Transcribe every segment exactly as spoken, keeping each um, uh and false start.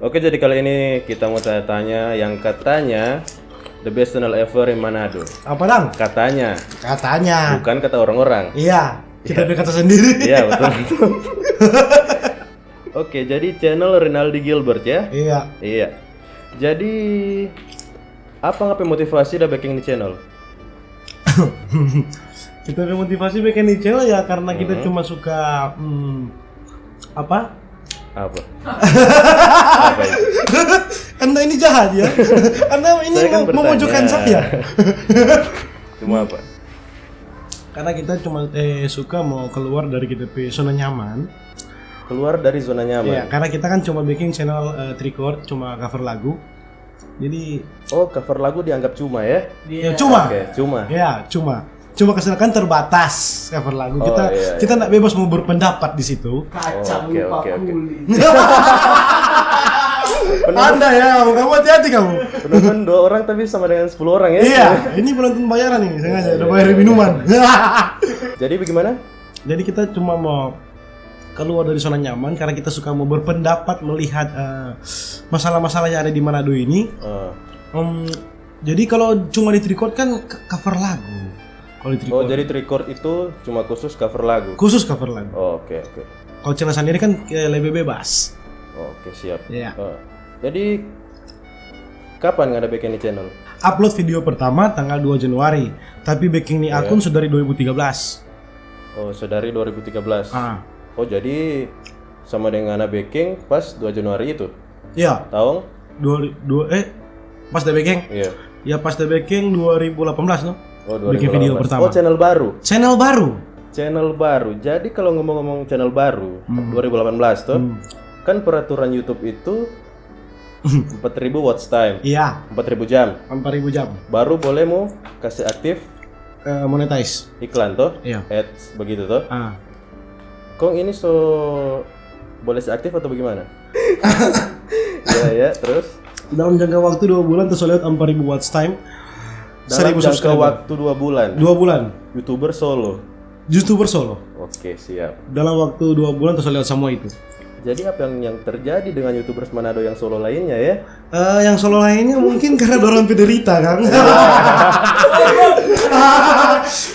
Oke, jadi kali ini kita mau tanya-tanya yang katanya the best channel ever in Manado. Apa dang? Katanya, Katanya. Bukan kata orang-orang. Iya, kita berkata sendiri. Iya, betul. Oke, jadi channel Rinaldi Gilbert ya? Iya. Iya. Jadi apa ngapa motivasi da bikin di channel? Kita punya motivasi bikin di channel ya karena kita Hmm. cuma suka hmm, apa? Apa? Apa itu? Anda ini jahat ya. Anda ini Saya kan mau memojokkan bertanya. Saya. Cuma apa? Karena kita cuma eh, suka mau keluar dari kita pe zona nyaman. Keluar dari zona nyaman. Iya, karena kita kan cuma bikin channel eh, record, cuma cover lagu. Jadi Oh, cover lagu dianggap cuma ya? ya cuma. Oke, cuma. Ya, cuma. Cuma kesenangan terbatas cover lagu. Oh, kita iya, kita iya. Nggak bebas mau berpendapat di situ. Kacang Oke, lupa oke, oke. kulit. Anda ya, kamu, kamu hati-hati kamu. Penonton dua orang tapi sama dengan sepuluh orang ya? Iya, ini penonton bayaran nih, sengaja udah bayar minuman. Jadi bagaimana? Jadi kita cuma mau keluar dari zona nyaman karena kita suka mau berpendapat melihat eh, masalah-masalah yang ada di Manado ini. Eh, Em, jadi kalau cuma di record kan c- cover lagu. Kalau di oh, record jadi record itu cuma khusus cover lagu? Khusus cover lagu. Oh, oke, oke. Kalau channel sendiri kan eh, lebih bebas. Oke, siap. Iya. Eh, jadi kapan ngana bikin di channel? Upload video pertama tanggal dua Januari, tapi bikin ni Iya. akun sudah dari dua ribu tiga belas. Oh, so dari dua ribu tiga belas. Ah, Oh, jadi sama dengan ngana bikin pas dua Januari itu. Iya, Tahun? dua, dua eh pas da bikin. Iya. Ya pas da bikin dua ribu delapan belas no. Oh, Bikin video dua ribu delapan belas. pertama. Oh, channel baru. Channel baru. Channel baru. Jadi kalau ngomong-ngomong channel baru, Hmm. dua ribu delapan belas tuh, Hmm. Kan peraturan YouTube itu empat ribu watch time, Iya, empat ribu jam. empat ribu jam. Baru boleh mau kasih aktif Eh, monetize. Iklan tuh, Iya. Ads begitu tuh. Ah. Kong ini so boleh si aktif atau bagaimana? Ya, ya, terus? Dalam jangka waktu dua bulan tuh so lewat empat ribu watch time. Dalam seribu jangka subscriber. Waktu dua bulan. Dua bulan. YouTuber solo. YouTuber solo. Oke, siap. Dalam waktu dua bulan tuh so lewat semua itu. Jadi apa yang yang terjadi dengan YouTubers Manado yang solo lainnya ya? Eh, yang solo lainnya mungkin karena dorang pe derita kan.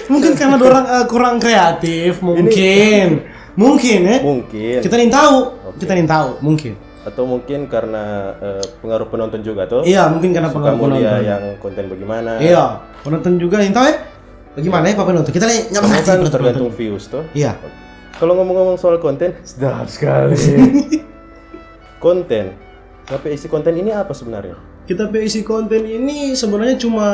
Mungkin karena dorang eh, kurang kreatif mungkin. Mungkin ya. Mungkin. Kita nih tahu. Oke. Kita nih tahu mungkin. Atau mungkin karena eh, pengaruh penonton juga tuh. Iya, mungkin karena Suka pengaruh mau lia penonton. Yang konten bagaimana? Iya, penonton juga yang tahu ya. Bagaimana ya Pak penonton? Kita nih nyaman Semua hati kan penonton. Tergantung views tuh. Iya. Kalau ngomong-ngomong soal konten, sedap sekali. Konten. Tapi isi konten ini apa sebenarnya? Kita pe isi konten ini sebenarnya cuma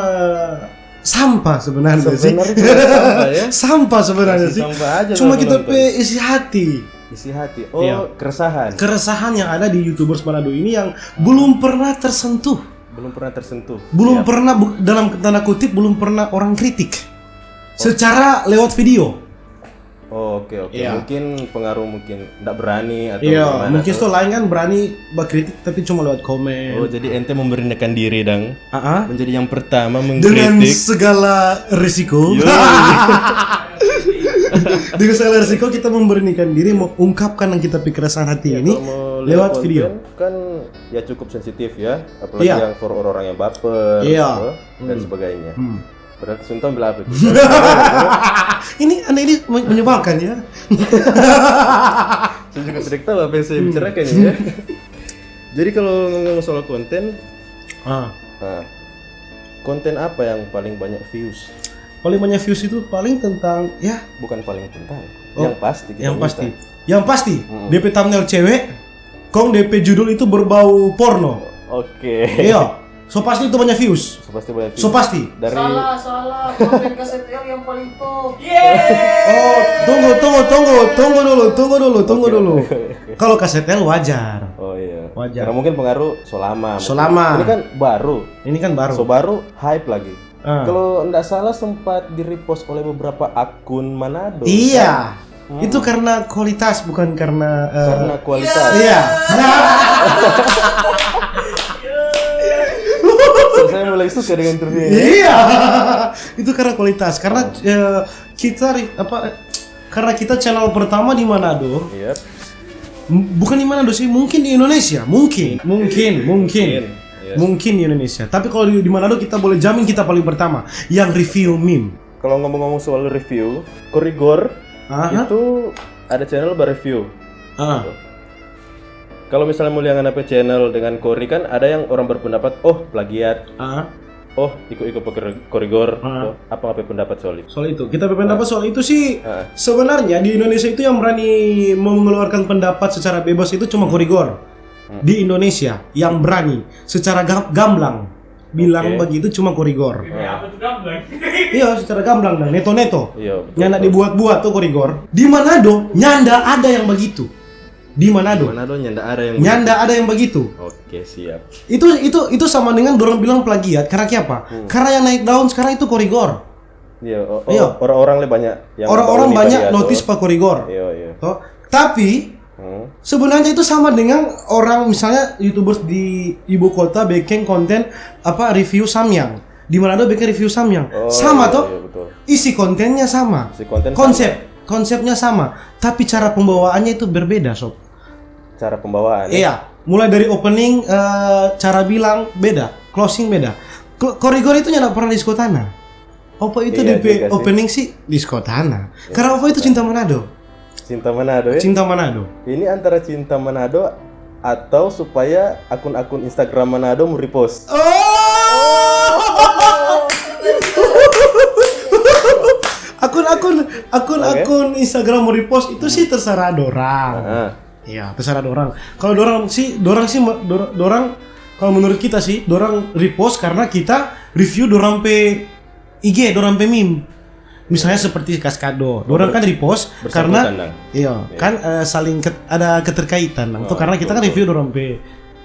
sampah sebenarnya sih. Sebenarnya cuma sampah ya. Sampah sebenarnya Masih sih. sampah aja Cuma kalau penonton. Kita pe isi hati. Isi hati. Oh, Iya. Keresahan. Keresahan yang ada di YouTubers Manado ini yang belum pernah tersentuh. Belum pernah tersentuh. Belum Siap. Pernah bu- dalam tanda kutip belum pernah orang kritik secara lewat video. Oh, oke, oke. Iya. Mungkin pengaruh, mungkin nggak berani atau Iya, gimana mungkin tuh. Tuh lain kan berani bakritik tapi cuma lewat komen. Oh, jadi ente memberanikan diri dang Ah, ah. Menjadi yang pertama Dengan mengkritik. Segala risiko. Yo. Dengan segala risiko kita memberanikan diri mau ungkapkan yang kita pikiran hati Ya, ini kalau mau lewat konten video. Kan ya cukup sensitif ya, apalagi Iya. Yang for orang-orang yang baper, Iya. gitu, dan Hmm. Sebagainya. Hmm. Berarti Suntang bilang apa itu? Ini anda ini men- menyebalkan ya. Saya juga tidak tahu apa yang saya bicarakan ya. Jadi kalau ngomong soal konten, Ah, nah, konten apa yang paling banyak views? Paling banyak views itu paling tentang ya Bukan paling tentang, Oh, yang pasti kita yang minta. Pasti. Yang pasti, Mm-mm. D P thumbnail cewek, kong D P judul itu berbau porno. Oke. Iya, so pasti itu banyak views. So pasti banyak views. So pasti. Dari Salah, salah. Konten K Z L yang paling top. Oh, tunggu, tunggu, tunggu, tunggu dulu, tunggu dulu, tunggu Oke, dulu. oke, oke. Kalau K Z L wajar. Oh iya. Wajar. Karena mungkin pengaruh so lama. So lama. Ini kan baru. Ini kan baru. So baru, hype lagi. Ah. Kalau nggak salah sempat di-repost oleh beberapa akun Manado. Iya. Kan? Hmm. Itu karena kualitas bukan karena eh, Karena kualitas. Iya. So, saya mulai suka dengan interview ini. Iya. Itu karena kualitas. Karena eh, kita ri- apa eh, karena kita channel pertama di Manado. Iya. M-, bukan di Manado sih, mungkin di Indonesia. Mungkin, mungkin, mungkin. Mungkin, yes. Mungkin di Indonesia. Tapi kalau di, di Manado kita boleh jamin kita paling pertama yang review meme. Kalau ngomong-ngomong soal review, Korigor Aha. itu ada channel ba-review. Ah. Kalau misalnya mau lihat apa channel dengan Kori kan ada yang orang berpendapat, oh, plagiat, Ah. oh, iko-iko pakai Korigor, Ah. oh, apa apa pendapat soal itu? Soal itu, kita berpendapat soal itu sih. Ah. Sebenarnya di Indonesia itu yang berani mengeluarkan pendapat secara bebas itu cuma Korigor. Di Indonesia yang berani secara gam- gamblang bilang Oke. begitu cuma Korigor. Apa tuh gamblang? Iya, secara gamblang dang, neto-neto. Iya, betul, Nyanda betul. Dibuat-buat tuh Korigor. Di Manado nyanda ada yang begitu. Di Manado Manado nyanda ada yang nyanda ada yang begitu. Oke, siap. Itu itu itu sama dengan dorang bilang plagiat. Karena kiapa? Karena yang naik daun sekarang itu Korigor. Iya, o- o- Iya. orang-orang le banyak yang Orang-orang bauni banyak plagiat, notice toh. pa Korigor. Iya, iya. Toh? Tapi Hmm. sebenarnya itu sama dengan orang misalnya YouTubers di ibu kota bikin konten apa review samyang. Di Manado bikin review samyang. Oh, Sama iya, toh? Iya, betul. Isi kontennya sama. Si konten Konsep, konsepnya sama, tapi cara pembawaannya itu berbeda, sob. Sama. Cara pembawaan. Iya, mulai dari opening, eh, cara bilang beda, closing beda. Ko- Korigor itu nyanda pernah di Skotana. Opo itu Iya depe juga sih. Opening sih di Skotana. Karena Opo itu cinta Manado. Cinta Manado ya. Cinta Manado. Ini antara cinta Manado atau supaya akun-akun Instagram Manado mau repost. Oh. Akun-akun akun-akun Instagram mau repost itu sih terserah dorang. Ah, Iya, terserah dorang. Kalau dorang sih, dorang sih, dor- dorang kalau menurut kita sih, dorang repost karena kita review dorang pe I G, dorang pe meme. Misalnya seperti Kaskado, dorang kan repost Bersangkutan karena dang. Iya, kan eh, saling ket- ada keterkaitan dang. Tuh Oh, karena kita kan betul, review dorang pe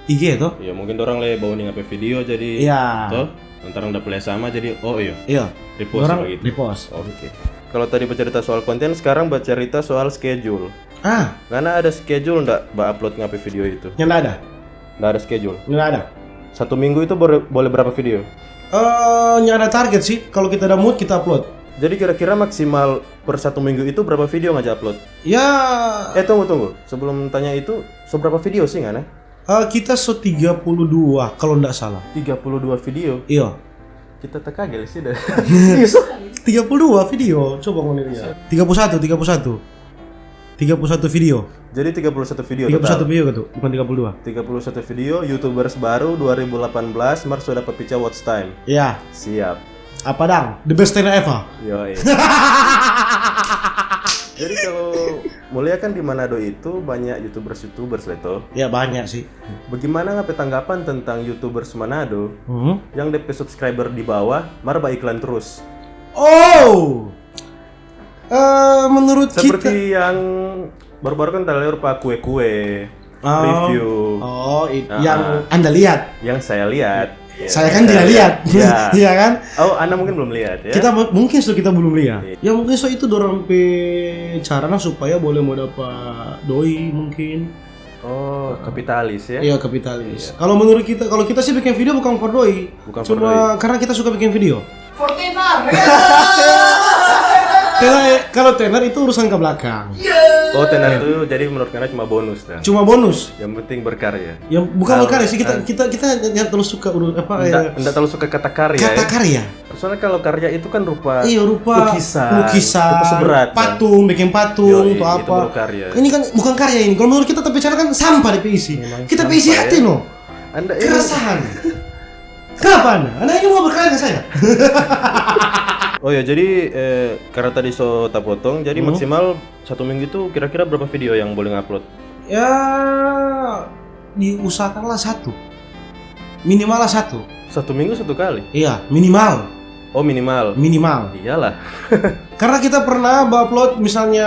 I G tuh. Iya, mungkin orang le bauni apa video jadi Iya. Toh, lantaran udah play sama jadi oh iya. Iya. Repost Dorang begitu. Repost. Oke. Kalau tadi bercerita soal konten, sekarang bercerita soal schedule. Ah, Karena ada schedule ndak ba-upload ngape video itu? nyanda ada. Ndak ada schedule. Nyanda ada. Satu minggu itu boleh, boleh berapa video? Eh, nyanda target sih. Kalau kita ada mood kita upload. Jadi kira-kira maksimal per satu minggu itu berapa video ngajak upload? Ya, Eh, tunggu, tunggu. Sebelum tanya itu, seberapa video sih ngana? eh, kita so tiga puluh dua kalau ndak salah. Tiga puluh dua video. Iya. Kita tak kagel sih dah. Tiga puluh dua video. Coba ngoni lihat. Tiga puluh satu, tiga puluh satu. Tiga puluh satu video. Jadi tiga puluh satu video Tiga puluh satu total. Video gitu, bukan tiga puluh dua. Tiga puluh satu video, YouTubers baru dua ribu delapan belas, mar so dapa pica watch time. Ya, Siap. apa dang? The best channel ever. Yoi. Jadi kalau mulia kan di Manado itu banyak YouTubers-YouTubers le toh. Ya banyak sih. Bagaimana ngape tanggapan tentang YouTubers Manado Hmm. yang depe subscriber di bawah mar ba iklan terus? Oh, eh menurut Seperti kita, yang baru-baru kan terlewat pa kue-kue Oh. review Oh, i- Ah. yang Anda lihat. Yang saya lihat. Saya kan tidak lihat. Iya. Iya kan? Oh, Anda mungkin belum lihat ya? Kita mu- mungkin so kita belum lihat. Iya. Ya mungkin so itu dorang pe cara lah supaya boleh mau dapat doi mungkin. Oh, kapitalis ya? Iya, kapitalis. Kalau menurut kita, kalau kita sih bikin video bukan for doi. Bukan for Cuma karena kita suka bikin video. For tenar. Tenar, kalau tenar itu urusan ke belakang. Oh, tenar itu jadi menurut karena cuma bonus dah. Cuma bonus. Yang penting berkarya. Ya bukan Kalau- berkarya sih, kita ah. kita yang terlalu suka urus apa ya? Nggak, nggak terlalu suka kata karya Kata ya. Karya. Soalnya kalau karya itu kan rupa Iya, rupa lukisan, lukisan, rupa seberat. Patung, bikin patung Yoi, atau itu apa. Baru karya. Ini kan bukan karya ini. Kalau menurut kita tapi cara kan sampah depe isi. Memang Kita pe isi sampah, hati ya. No. Anda ini Keresahan. Kenapa Anda? Anda ini mau berkarya ke saya? Oh ya, jadi eh, karena tadi so tapotong, jadi Hmm. Maksimal satu minggu itu kira-kira berapa video yang boleh ngupload? Ya diusahakanlah satu. Minimal lah satu. Satu minggu satu kali? Iya, minimal. Oh, minimal. Minimal. Iyalah. Karena kita pernah upload misalnya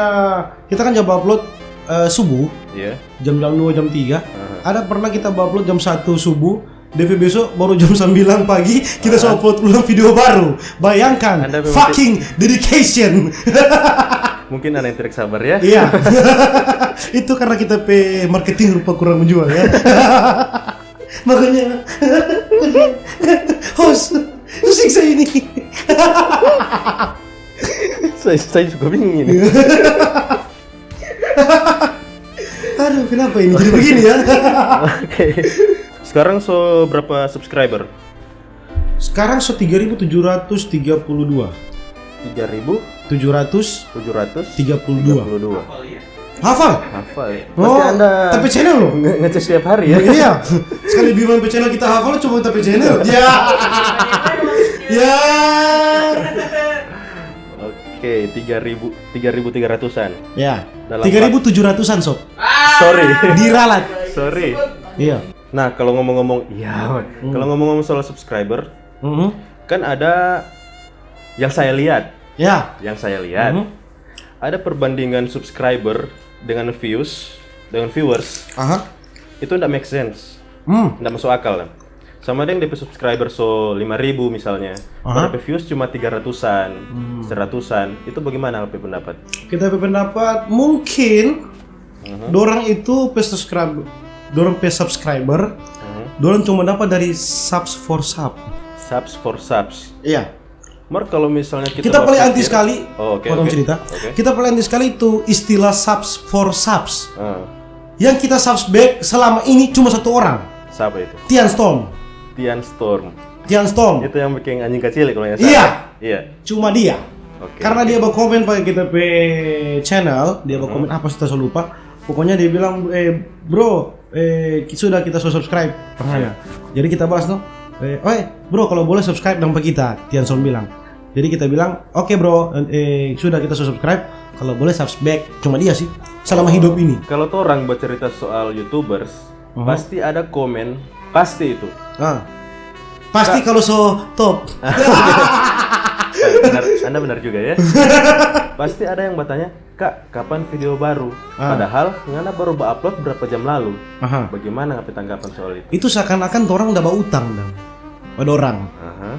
kita kan coba upload eh, subuh Iya. jam jam dua jam tiga. Aha. Ada pernah kita upload jam satu subuh. Depe besok baru jam sembilan pagi kita so upload ulang video baru. Bayangkan Anda memang fucking dedication. Mungkin ada yang tidak sabar ya. Iya. Itu karena kita pe marketing rupa kurang menjual ya. Makanya host, lu siksa ini. saya, saya juga bingung ini. Kenapa ini jadi begini ya? Oke. Sekarang so berapa subscriber? Sekarang so tiga ribu tujuh ratus tiga puluh dua. Tiga ribu Tujuh ratus tujuh ratus tiga puluh dua. tiga puluh dua. Hafal? Hafal ya? Oh, Pasti Anda tapi channel loh. Nge- ngecek setiap hari ya? Iya. Sekali bilang pe channel kita hafal, cuma tapi channel. Ya. Ya. Oke, tiga ribu, tiga ribu tiga ratusan. Ya. Dalam Tiga ribu tujuh ratusan, sob. Sorry. Diralat. Sorry. Iya. Nah, kalau ngomong-ngomong, iya, kalau ngomong-ngomong soal subscriber, Mhm. kan ada yang saya lihat, Ya. yang saya lihat, Mhm. ada perbandingan subscriber dengan views, dengan viewers, Aha. itu ndak make sense, Hmm. ndak masuk akal lah. Sama deng depe subscriber so lima ribu misalnya, Aha. depe views cuma tiga ratusan, seratusan, itu bagaimana depe pendapat? Kita pe pendapat mungkin dorang itu pe subscribe, dorang pe subscriber, dorang cuma dapat dari subs for sub. Subs for subs. Iya. Mar kalau misalnya kita Kita mau paling anti pikir- sekali. Oh, oke, Potong oke. cerita. Oke. Kita paling anti sekali itu istilah subs for subs. Ah, Yang kita subs back selama ini cuma satu orang. siapa itu? Tian Storm. Tian Storm. Tian Storm. Itu yang bikin anjing kecil kalau nggak Iya. salah. Iya. Cuma dia. Oke. Karena dia berkomen pakai kita pe channel, dia berkomen apa sih, tak lupa. Pokoknya dia bilang, eh, bro, eh, sudah kita so subscribe. Pernah ya? Jadi kita bahas no. Eh, oi, bro, kalau boleh subscribe dong pa kita, Tian Storm bilang. Jadi kita bilang, oke bro, eh, sudah kita so subscribe. Kalau boleh subscribe, cuma dia sih selama hidup ini. Kalau torang bercerita soal YouTubers, pasti ada komen, pasti itu. Ah. Pasti kalau so top. Benar, Anda benar juga ya. Pasti ada yang bertanya, "Kak, kapan video baru?" Ah. Padahal ngana baru ba-upload berapa jam lalu. Aha. Bagaimana ngana pe tanggapan soal itu? Itu seakan-akan torang udah bautang dong pada orang. Aha.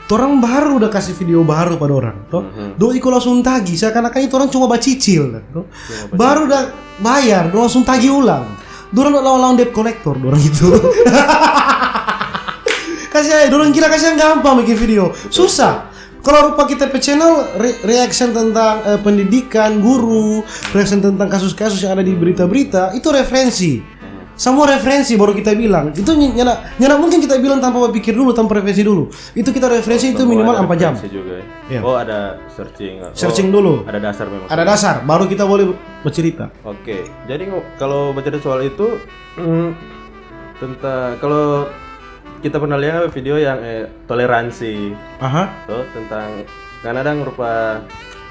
Torang baru udah kasih video baru pada orang, toh. Dong iko langsung tagi, seakan-akan itu orang cuma bacicil, toh. Baru udah bayar, dong langsung tagi ulang. Dorang udah lawan-lawan debt collector, dorang itu. Kasih aja, dorang kira kasih yang gampang bikin video. Susah. Kalau rupa kita pe channel re- reaction tentang eh, pendidikan, guru, reaction tentang kasus-kasus yang ada di berita-berita, itu referensi. Semua referensi baru kita bilang. Itu ny- nyana, nyana mungkin kita bilang tanpa berpikir dulu, tanpa referensi dulu. Itu kita referensi itu Semua minimal ada empat jam. Referensi juga ya. Iya. Oh, ada searching. Oh, Searching dulu. Ada dasar memang. Ada dasar, baru kita boleh bercerita. Oke, jadi ngo- kalau bercerita soal itu mm, tentang kalau kita pernah lihat video yang eh, toleransi, Aha. tuh tentang karena ada rupa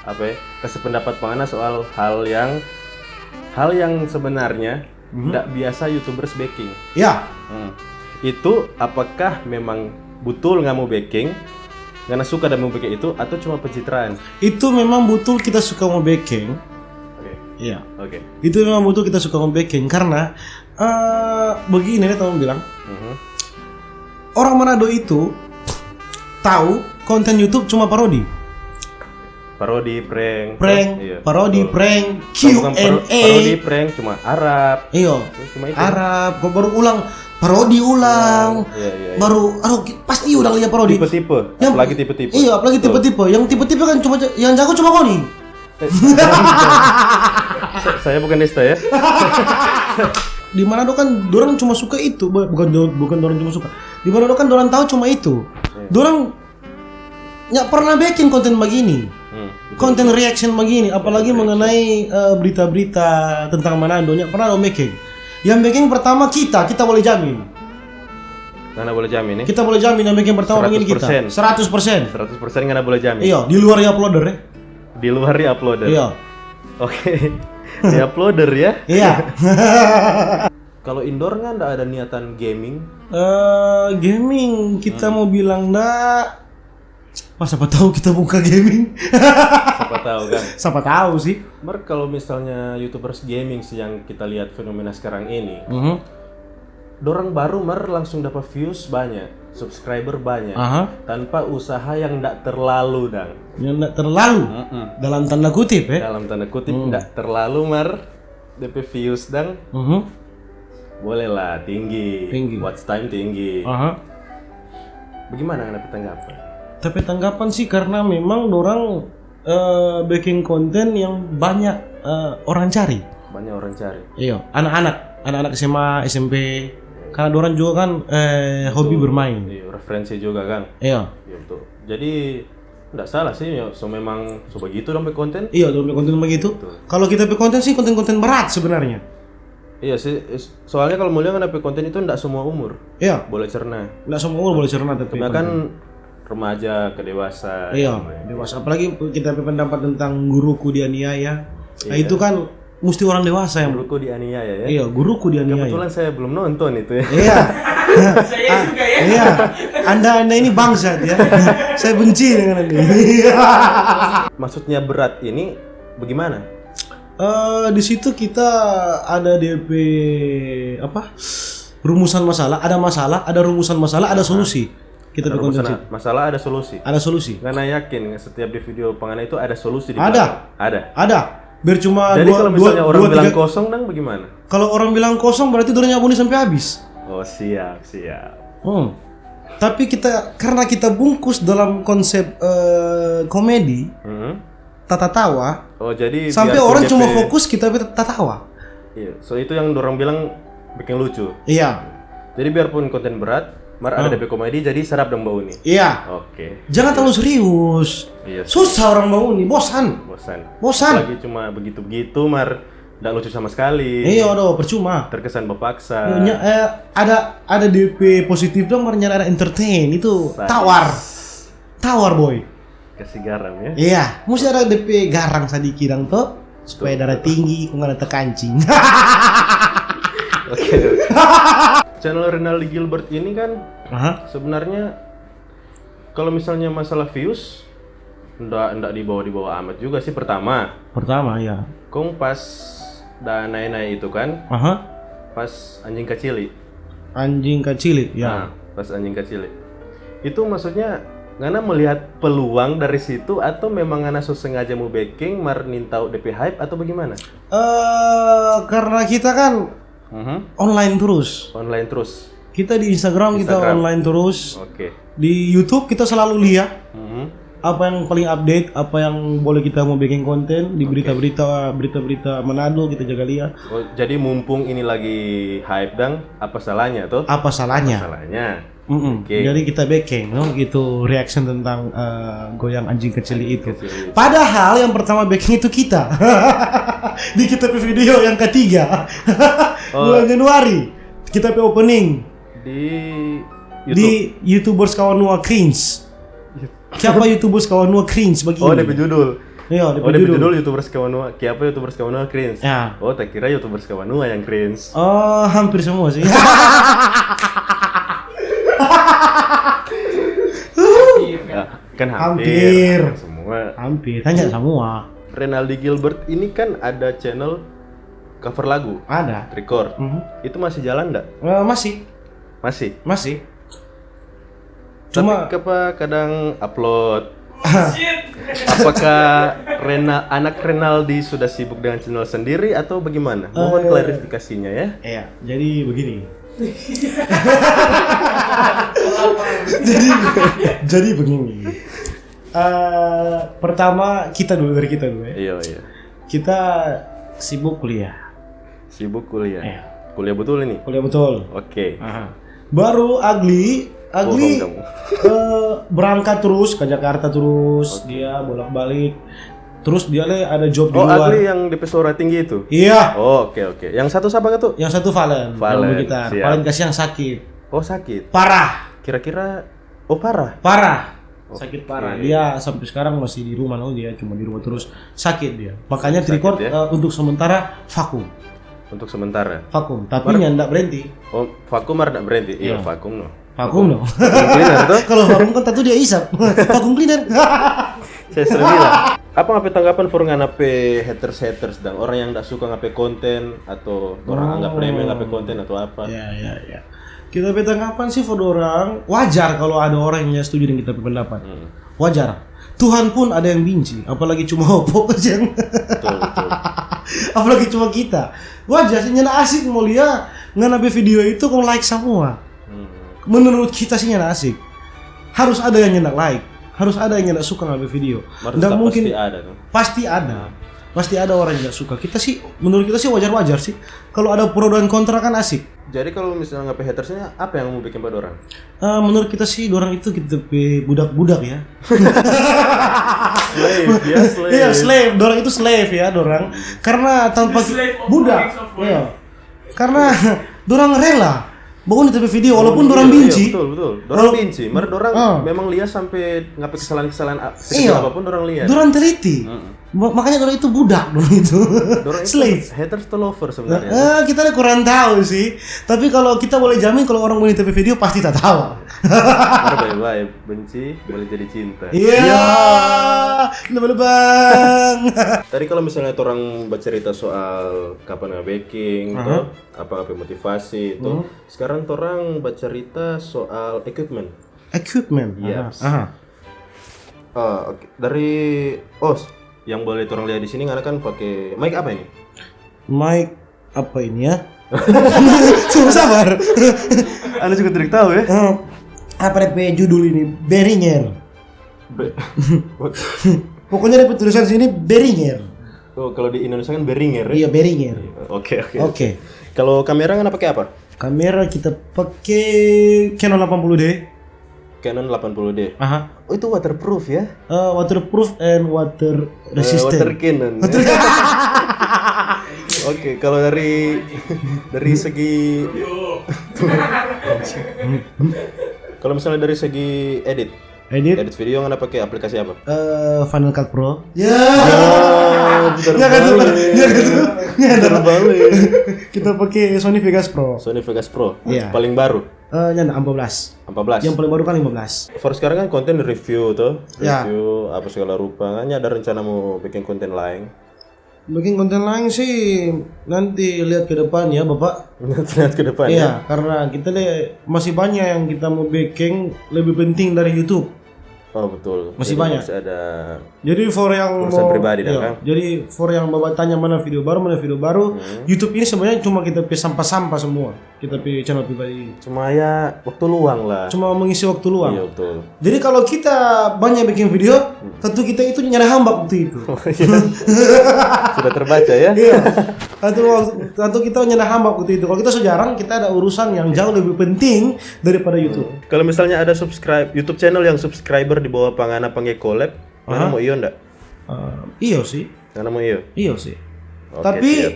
apa ya, kasih pendapat mana soal hal yang hal yang sebenarnya Mhm. tidak biasa YouTubers beking. Ya, Hmm. Itu apakah memang betul nggak mau beking? Karena suka dan mau beking itu atau cuma pencitraan? Itu memang betul kita suka mau beking. Oke. Iya. Oke. Itu memang betul kita suka mau beking karena eh begini nih, teman bilang, Mhm. orang Manado itu tahu konten YouTube cuma parodi. Parodi, prank, Prank, iya. parodi, Betul. Prank, Kalau bukan paro- Q and A. Parodi, prank cuma Arab. Iyo. Terus cuma itu. Arab, kok baru ulang, parodi ulang. Iya, iya, iya. Baru, aduh, ki- pasti udah lihat parodi. Tipe-tipe, Yang- apalagi tipe-tipe. Iya, apalagi Betul. tipe-tipe. Yang tipe-tipe kan cuma ja- yang jago cuma ngoni. Sa- Saya bukan Desta ya. Di Manado kan dorang cuma suka itu, bu- bukan do- bukan dorang cuma suka. Di Manado kan dorang tahu cuma itu. Dorang nggak pernah bikin konten begini. Hmm, betul. Konten reaction begini, apalagi mengenai eh, berita-berita tentang Manado, nggak pernah dong bikin. Yang bikin pertama kita, kita boleh jamin. Karena boleh jamin nih. Kita boleh jamin yang bikin pertama begini kita. Seratus persen. Seratus persen. Seratus persen nggak boleh jamin. Iya, di luar ya uploader ya. Di luar di uploader. Iya. Oke. Di uploader ya. Iya. Kalau indoor nggak ada niatan gaming? Eh, gaming kita mau bilang ndak. Pas siapa tahu kita buka gaming. Siapa tahu kan. Siapa tahu sih. Mar kalau misalnya YouTubers gaming sih yang kita lihat fenomena sekarang ini, Mhm. dorang baru mar langsung dapat views banyak, subscriber banyak, Aha. tanpa usaha yang ndak terlalu dang. Yang ndak terlalu Mm-mm. dalam tanda kutip ya. Dalam tanda kutip ndak terlalu mar, depe views dang Mhm. boleh lah tinggi, Tinggi. Watch time tinggi. Aha. Bagaimana ngana pe tanggapan? Tapi tanggapan sih karena memang dorang eh, bikin konten yang banyak eh, orang cari. Banyak orang cari. Iyo, anak-anak, anak-anak S M A, S M P. Karena dorang juga kan eh, hobi Betul. bermain. Iya, referensi juga kan. Iyo. Iya betul. Jadi nggak salah sih, ya, so memang so begitu dong pe konten. Iyo, dong pe konten begitu. Betul. Kalau kita pe konten sih konten-konten berat sebenarnya. Iya sih, is- soalnya kalau mau lihat kan pe konten itu nggak semua umur Iya, boleh cerna. nggak semua umur boleh cerna tapi Kebanyakan remaja ke dewasa. Iya, yang main. Dewasa. Apalagi kita pe pendapat tentang guruku dianiaya. Nah, Iya. Itu kan mesti orang dewasa yang Guruku dianiaya ya. Iya, guruku dianiaya. Kebetulan saya belum nonton itu ya. Iya. Saya juga ya. Iya. Anda Anda ini bangsat ya. Saya benci dengan Anda. Iya. Maksudnya berat ini bagaimana? Eh, di situ kita ada D P apa? Rumusan masalah, ada masalah, ada rumusan masalah, ada solusi. Kita Ada pe konten masalah, situ. Masalah ada solusi. Ada solusi. Ngana yakin setia di video pengana itu ada solusi di Ada. belakang? Ada. Ada. Biar cuma Jadi dua, kalau dua, misalnya orang dua, bilang tiga- kosong dong bagaimana? Kalau orang bilang kosong berarti dorang abonir sampai habis. Oh siap siap. Hmm. Tapi kita karena kita bungkus dalam konsep eh, komedi, Mhm. tatatawa, Oh jadi sampai biarpun orang D P cuma fokus kita pe tatatawa. Iya, so itu yang dorang bilang bikin lucu. Iya. Jadi biarpun konten berat, mar ada Hmm. D P komedi jadi sadap dong bauni. Iya. Oke. Jangan terlalu serius. Iya. Susah orang bauni, bosan. Bosan. Bosan. Lagi cuma begitu-begitu mar ndak lucu sama sekali. Iya, aduh, percuma. Terkesan bapaksa. Nya- eh, ada ada D P positif dong, mar nyanda ada entertain itu Sadis. Tawar. Tawar boy. Kasih garam ya. Iya, mesti ada D P garang sadiki dang to supaya darah tinggi, kong ada tekancing. Oke. Channel Rinaldi Gilbert ini kan Aha. Sebenarnya kalau misalnya masalah views ndak ndak dibawa-dibawa amat juga sih pertama. Pertama ya. Kong pas da nae-nae itu kan, Aha. Pas anjing kacili. Anjing kacili ya. Nah, pas anjing kacili. Itu maksudnya ngana melihat peluang dari situ atau memang ngana so sengaja mau beking mar nintau depe hype atau bagaimana? Eh karena kita kan Mhm. online terus. Online terus. Kita di Instagram, kita Instagram. Online terus. Oke. Di YouTube kita selalu lihat Mhm. apa yang paling update, apa yang boleh kita mau bikin konten di berita-berita berita-berita Manado kita jaga lihat. Oh, jadi mumpung ini lagi hype dang, apa salahnya tuh? Apa salahnya? Salahnya. Mm-mm. Oke. Jadi kita bikin no, gitu reaction tentang eh, goyang anjing kecil itu. Kecil itu. Padahal yang pertama bikin itu kita di kita pe video yang ketiga Oh. Bulan Januari kita pe opening Di YouTube. Di YouTubers Kawanua Cringe. Siapa YouTubers Kawanua Cringe begini? Oh, depe judul. Iya, depe Oh, depe judul. Judul YouTubers Kawanua. Kiapa YouTubers Kawanua Cringe? Ya. Oh, tak kira YouTubers Kawanua yang cringe. Oh, hampir semua sih. Ya, kan hampir. Hampir. Hampir semua. Hampir, hanya semua. Renaldi Gilbert ini kan ada channel cover lagu, Ada. Record. Mhm. Itu masih jalan nggak? Eh, masih, Masih. masih. Tapi Cuma apa kadang upload? Apakah Rena, anak Renaldi sudah sibuk dengan channel sendiri atau bagaimana? Mohon Eh. Klarifikasinya ya. Iya, jadi begini. jadi jadi begini. Eh, pertama kita dulu dari kita dulu ya. Iya, iya. Kita sibuk kuliah. Sibuk kuliah. Iya. Kuliah betul ini? Kuliah betul. Oke. Aha. Baru Agli, Agli Bohong kamu. eh, berangkat terus ke Jakarta terus, dia bolak-balik. Terus dia le ada job di Oh, luar. Agli yang depe suara tinggi itu? Iya. Oh, oke oke. Yang satu siapa tuh? Yang satu Valen, Valen, yang gitar. Siap. Valen kasih yang sakit. Oh, sakit. Parah, Kira-kira oh parah. parah. Oke. Sakit parah. Dia sampai sekarang masih di rumah no, dia cuma di rumah terus. Sakit dia. Makanya Sakit Trikor ya? eh, untuk sementara vakum. Untuk sementara. Vakum, tapi yang ndak berhenti. Oh, vakum mar ndak berhenti. Iya, Iya. vakum no. Vakum no. Cleaner tuh. Kalau vakum kan tentu dia isap. Vakum cleaner. Saya sering bilang. Apa ngape tanggapan for ngana pe haters-haters dang? Orang yang ndak suka ngape konten atau orang Oh. anggap remeh ngape konten atau apa? Ya, ya, ya. Kita pe tanggapan sih for orang wajar kalau ada orang yang setuju dengan kita pe pendapat. Hmm. Wajar. Tuhan pun ada yang benci, apalagi cuma opo yang Betul, betul. apalagi cuma kita. Wajar sih nyanda asik mau lia ngana pe video itu kong like semua. Hmm. Menurut kita sih nyanda asik. Harus ada yang nyanda like, harus ada yang nyanda suka ngana pe video. Mar Nggak tetap mungkin pasti ada tuh. Pasti ada. Nah. Pasti ada orang yang nggak suka. Kita sih, menurut kita sih wajar-wajar sih. Kalau ada pro dan kontra kan asik. Jadi kalau misalnya nggak pe haters ini, apa yang mau bikin pada orang? Eh, menurut kita sih, orang itu kita pe budak-budak ya. Slave, ya slave. Iya, slave. Orang itu slave ya, orang. Karena tanpa The slave of budak. Phoenix of Wayne. Iya. Karena orang rela bangun di T V video walaupun orang Iya, benci. Iya, betul, betul. Orang benci, mar orang Ah. memang lihat sampai nggak pe kesalahan-kesalahan a- sekecil Iya. Apapun orang lihat. Orang teliti. Ma- makanya orang itu budak dong itu. Orang itu Slave. Haters to lover sebenarnya. Eh, kita ada kurang tahu sih. Tapi kalau kita boleh jamin kalau orang main T V video pasti tak tahu. Mar bae-bae benci boleh jadi cinta. Iya. Lebih bang. Tadi kalau misalnya orang bercerita soal kapan nggak baking, Aha. toh, apa apa motivasi itu. Hmm. Sekarang orang bercerita soal equipment. Equipment. Yes. Aha. Ah, oke. Dari oh, yang boleh orang lihat di sini ngana kan pakai mic apa ini? Mic apa ini ya? Tunggu sabar. Anda juga tidak tahu ya? Eh, apa depe judul ini? Behringer. Be- Pokoknya depe tulisan sini Behringer. oh, kalau di Indonesia kan Behringer ya? Iya, Behringer. Oke, oke. Oke. Kalau kamera ngana pakai apa? Kamera kita pakai Canon delapan puluh D. Canon delapan puluh D. Aha. Oh, itu waterproof ya? Eh, waterproof and water Eh, resistant. water cannon. Oke, kalau dari dari segi kalau misalnya dari segi edit, Edit. Edit video ngana pakai aplikasi apa? Eh, Final Cut Pro. Ya. Oh, putar Ya kan tuh. balik. Ya kan tuh. Ya, Putar balik. Kita pakai Sony Vegas Pro. Sony Vegas Pro. Iya. Paling baru Eh, nyanda empat belas. empat belas. Yang paling baru kan lima belas. For sekarang kan konten review tuh, Ya. review apa segala rupa. Ngana ada rencana mau bikin konten lain? Bikin konten lain sih nanti lihat ke depan ya, Bapak. Lihat ke depan Iya, ya. Karena kita le masih banyak yang kita mau bikin lebih penting dari YouTube. Oh, betul. Masih Jadi banyak. Masih ada Jadi for yang Urusan mau pribadi dah, iya, kan? Jadi for yang bawa tanya mana video baru, mana video baru, Hmm. YouTube ini sebenarnya cuma kita pe sampah-sampah semua. Kita pe channel pribadi ini. Cuma ya waktu luang lah. Cuma mengisi waktu luang. Iya, betul. Jadi kalau kita banyak bikin video, tentu kita itu nyanda hambak waktu itu. Oh, iya. Sudah terbaca ya. Iya. Tentu, tentu kita nyanda hambak waktu itu. Kalau kita so jarang, kita ada urusan yang jauh lebih penting daripada YouTube. Kalau misalnya ada subscribe YouTube channel yang subscriber di bawah pangana pangge collab, ngana Aha. Mau iyo ndak? Eh, iyo sih, Ngana mau iyo? iyo sih. Oke, Tapi siap.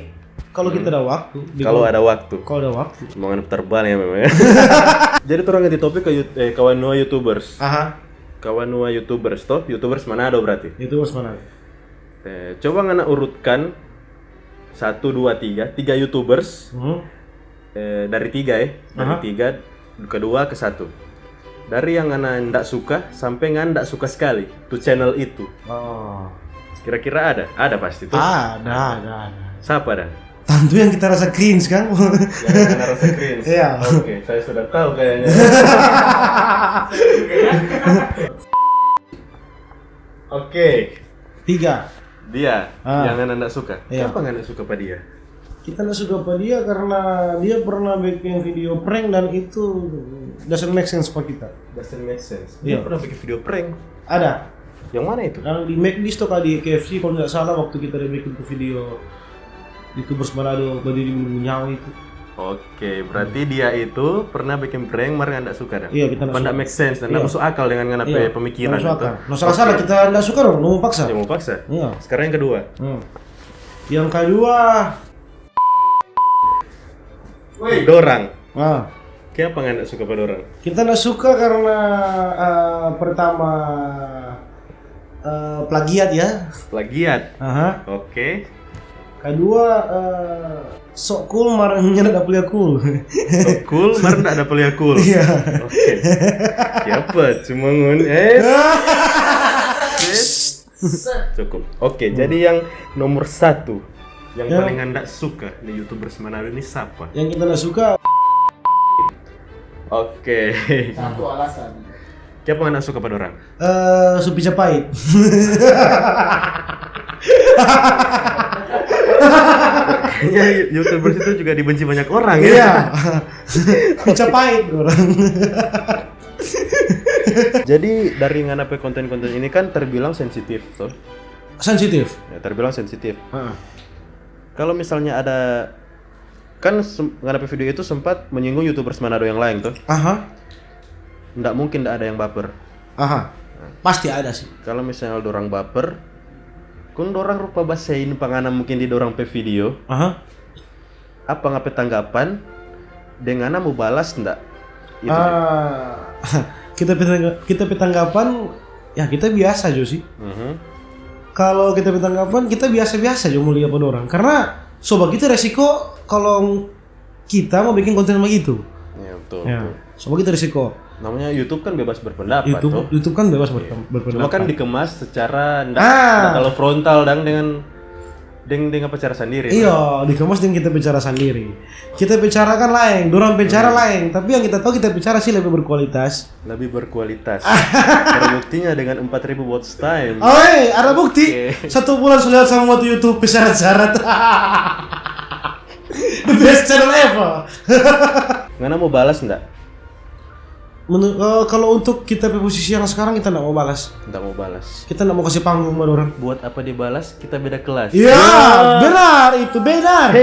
Kalau kita ada waktu, di Kalau ada waktu. Kalau ada waktu. Mau ngana putar balik ya memang ya. Jadi orang ganti topik ke yut- eh, kawan Nua YouTubers. Aha. Kawan Nua YouTubers toh, YouTubers Manado berarti. Itu harus mana? Eh, coba ngana urutkan satu, dua, tiga, tiga YouTubers Hmm. eh, dari tiga ya, dari Aha. tiga kedua ke satu. Dari yang ngana ndak suka sampai ngana ndak suka sekali tu channel itu. Oh. Kira-kira ada? Ada pasti tuh. Ada, ada, ada. Siapa dan? Tentu yang kita rasa cringe kan? Yang ngana rasa cringe. Iya. Oke, saya sudah tahu kayaknya. Oke, Tiga. dia Ah. yang ngana ndak suka. Iya. Kenapa ngana ndak suka pa dia? Kita nggak suka apa dia karena dia pernah bikin video prank dan itu doesn't make sense buat kita. Doesn't make sense. Iya. Dia pernah bikin video prank. Ada. Yang mana itu? Yang di McD atau kali di K F C kalau nggak salah waktu kita ada bikin tuh video YouTubers Manado berdiri menunggu nyawa itu. Oke, berarti dia itu pernah bikin prank, mar nggak suka dah. Iya, kita nggak Nggak suka. make sense dan nggak Iya. masuk akal dengan ngana pe Iya, pemikiran nggak masuk itu. akal. Nggak salah-salah, kita nggak suka dong, mau paksa. Ya mau paksa. Iya. Sekarang yang kedua. Hmm. Yang kedua, Dorang. Nah, Kenapa nggak suka pa dorang? Kita nggak suka karena eh, pertama eh, plagiat ya. Plagiat. Aha. Oke. Kedua eh, sok cool mar nyanda dapa lia cool. Sok cool, mar ndak dapa lia cool. Iya. Oke. Siapa? Cuma ngon. Eh. Cukup. Oke, jadi yang nomor satu yang Ya. paling ndak suka di YouTubers Manado ini siapa? Yang kita nggak suka Oke. satu alasan. Siapa nggak suka pa dorang? Eh, Supi Capait. Kayaknya YouTubers itu juga dibenci banyak orang ya. Iya. Supi Capait orang. Jadi dari ngana pe konten-konten ini kan terbilang sensitif tuh. Sensitif. Ya, terbilang sensitif. Ah. Kalau misalnya ada, kan sem- ngana pe video itu sempat menyinggung YouTubers Manado yang lain tuh. Aha. Ndak mungkin ndak ada yang baper. Aha. Pasti ada sih. Kalau misalnya dorang baper, kong dorang rupa basein pa ngana mungkin di dorang pe video, Aha. apa ngana pe tanggapan? Deng ngana mo balas ndak? Itu sih. Ah, kita pe tangga- kita pe tanggapan, ya, kita biasa jo sih. Mhm. Kalau kita pe tanggapan, kita biasa-biasa jo mo lia pa dorang. Karena so bagitu resiko kalau kita mo bikin konten bagitu. Ya, betul, Ya, betul. so bagitu resiko. Namanya YouTube kan bebas berpendapat YouTube tuh. YouTube kan bebas berpem- Cuma berpendapat. Kan dikemas secara ndak Ah. ndak terlalu frontal dang dengan deng deng apa cara sendiri. Iya, dikemas dengan kita bicara sendiri. Kita bicara kan lain, dorang bicara lain. Tapi yang kita tahu kita bicara sih lebih berkualitas. Lebih berkualitas. Terbuktinya dengan empat ribu watch time. Oi, ada bukti. Oke. Satu bulan sudah sama waktu YouTube syarat-syarat. The best channel ever. Ngana mau balas ndak? Menur- eh, kalau untuk kita pe posisi yang sekarang kita nggak mau balas. Nggak mau balas. Kita nggak mau kasih panggung buat orang. Buat apa dibalas? Kita beda kelas. Iya, benar itu benar.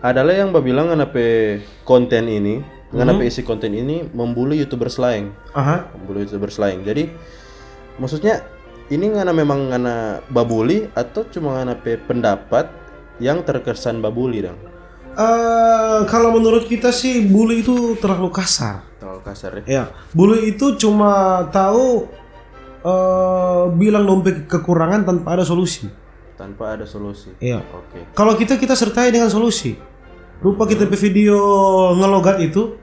Ada lagi yang babilang ngana pe konten ini, ngana pe isi konten ini membuli YouTubers lain. Aha. Membuli YouTubers lain. Jadi maksudnya ini ngana memang ngana babuli atau cuma ngana pe pendapat yang terkesan babuli dang? Eh, kalau menurut kita sih bully itu terlalu kasar. Terlalu kasar ya. Ya, bully itu cuma tahu eh, bilang dong pe kekurangan tanpa ada solusi. Tanpa ada solusi. Iya. Oke. Kalau kita kita sertai dengan solusi. Rupa kita pe video ngelogat itu,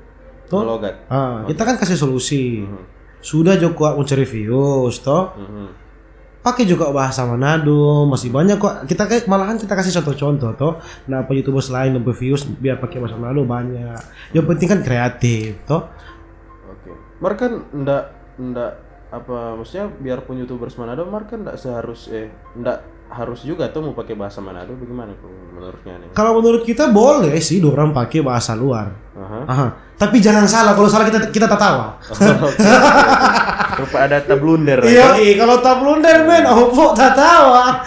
toh? Ngelogat. Ah, kita kan kasih solusi. Mhm. Sudah jo kua mo cari views, toh? Mhm. Pakai juga bahasa Manado, masih banyak kok. Kita kayak malahan kita kasih contoh-contoh toh. Nah, apa YouTubers lain dong pe views biar pakai bahasa Manado banyak. Yang penting kan kreatif toh. Oke. Mar kan ndak ndak apa maksudnya biarpun YouTubers Manado mar kan ndak seharus eh ndak harus juga tuh mau pakai bahasa Manado bagaimana kok menurutnya nih? Kalau menurut kita boleh sih dorang pakai bahasa luar. Aha. Aha. Tapi jangan salah, kalau salah kita kita tatawa. Rupa ada tablunder Iya, kan? Kalau tablunder men, opo tatawa.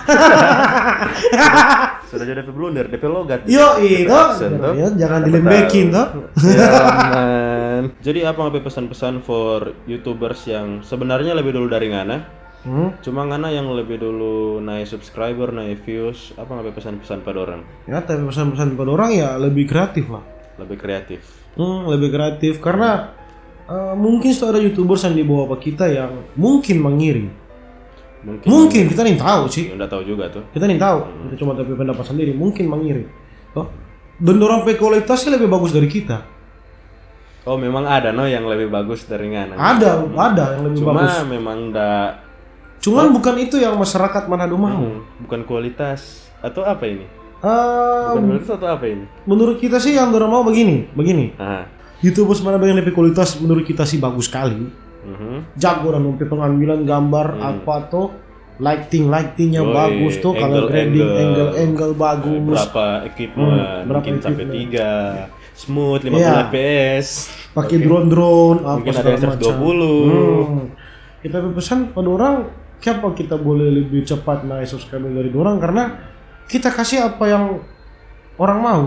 Sudah jadi blunder, D P logat. Yo, D P itu. Accent, tuh. Ya, jangan Siapa dilembekin, tahu. Toh. Ya, man. Jadi apa nggak pesan-pesan for YouTubers yang sebenarnya lebih dulu dari ngana? Hmm? Cuma ngana yang lebih dulu naik subscriber, naik views, apa nggak pesan-pesan pada orang? Ya, tapi pesan-pesan pada orang ya lebih kreatif lah. Lebih kreatif. Hmm, lebih kreatif karena eh, mungkin sudah ada YouTubers yang dibawa apa kita yang mungkin mengiri. Mungkin. Mungkin kita nih tahu sih. Ya, nggak tahu juga tuh. Kita nih tahu. Kita cuma tapi pendapat sendiri. Mungkin mengiri. Toh? Dan orang pe kualitasnya lebih bagus dari kita. Oh, memang ada no yang lebih bagus dari ngana. Ada, ada yang lebih Cuma bagus. Memang ndak Cuman bukan itu yang masyarakat Manado mau. Hmm, bukan kualitas atau apa ini? Eh, Bukan kualitas atau apa ini? Menurut kita sih yang dorang mau begini, begini. Ah. YouTubers Manado yang lebih kualitas menurut kita sih bagus sekali. Mhm. Jago dan pe pengambilan gambar apa tuh, lighting lightingnya Yoi, bagus tuh, color angle, grading, angle. Angle angle bagus. Berapa equipment? Hmm, berapa Mungkin sampai equipment? Tiga, smooth Iya. lima puluh F P S. Pakai drone-drone apa Mungkin ada segala S R dua puluh. macam. Hmm. Kita pe pesan pada orang, kenapa kita boleh lebih cepat naik subscriber dari orang karena kita kasih apa yang orang mau.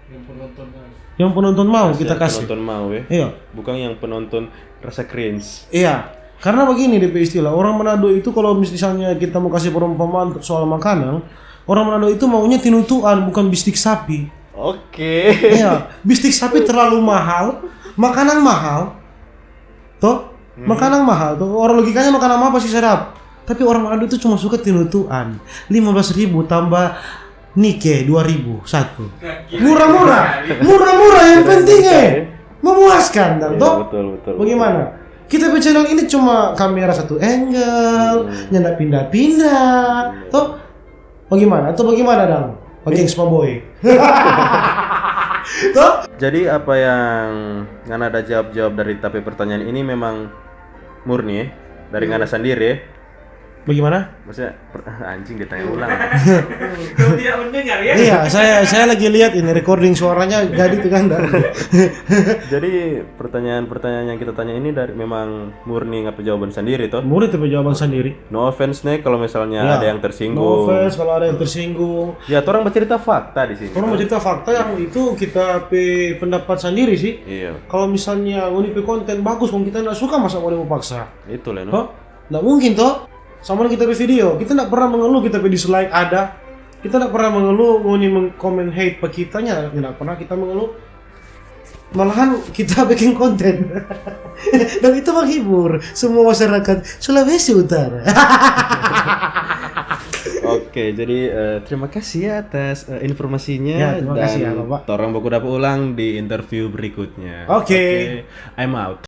Yang penonton kan. Yang penonton mau kita Yang kasih. Penonton mau ya. Iya. Bukan yang penonton rasa cringe. Iya, karena begini D P istilah orang Manado itu kalau misalnya kita mau kasih perumpamaan soal makanan, orang Manado itu maunya tinutuan bukan bistik sapi. Oke. Iya, bistik sapi terlalu mahal, makanan mahal, toh? Makanan mahal, toh? Orang logikanya makanan apa sih sedap? Tapi orang Manado itu cuma suka tinutuan, lima belas ribu tambah nike dua ribu satu. Murah-murah, murah-murah yang penting eh memuaskan, dan Iya, toh? Betul betul. Bagaimana? Kita pe channel ini cuma kamera satu angle, nyanda pindah-pindah, toh? Bagaimana? Atau bagaimana dang? Pakai Xma Boy. Toh? Jadi apa yang ngana ada jawab-jawab dari tapi pertanyaan ini memang murni ya dari ngana sendiri ya. Bagaimana? Maksudnya, per- anjing, ditanya ulang. Kau tidak mendengar ya? Iya, saya saya lagi lihat ini recording suaranya jadi tuh kan. Jadi pertanyaan-pertanyaan yang kita tanya ini dari memang murni ngapa jawaban sendiri toh? Murni tu pe jawaban sendiri. No offense nih kalau misalnya Ya. ada yang No tersinggung. offense kalau ada yang tersinggung. Ya, orang bercerita fakta di sini. Orang bercerita fakta yang itu kita pe pendapat sendiri sih. Iya, Kalau misalnya ngoni pe konten bagus, kong kita nggak suka, masa ngoni mau paksa? itu lah no. Hah? Nggak mungkin toh. Sama kita pe video, kita nggak pernah mengeluh kita pe dislike ada. Kita nggak pernah mengeluh ngoni meng-comment hate pa kitanya, nggak pernah kita mengeluh. Malahan kita bikin konten. Dan itu menghibur semua masyarakat Sulawesi Utara. Oke, jadi eh, terima kasih ya atas eh, informasinya. Ya, terima kasih ya, Dan Bapak. Torang baku dapa ulang di interview berikutnya. Oke. Oke, I'm out.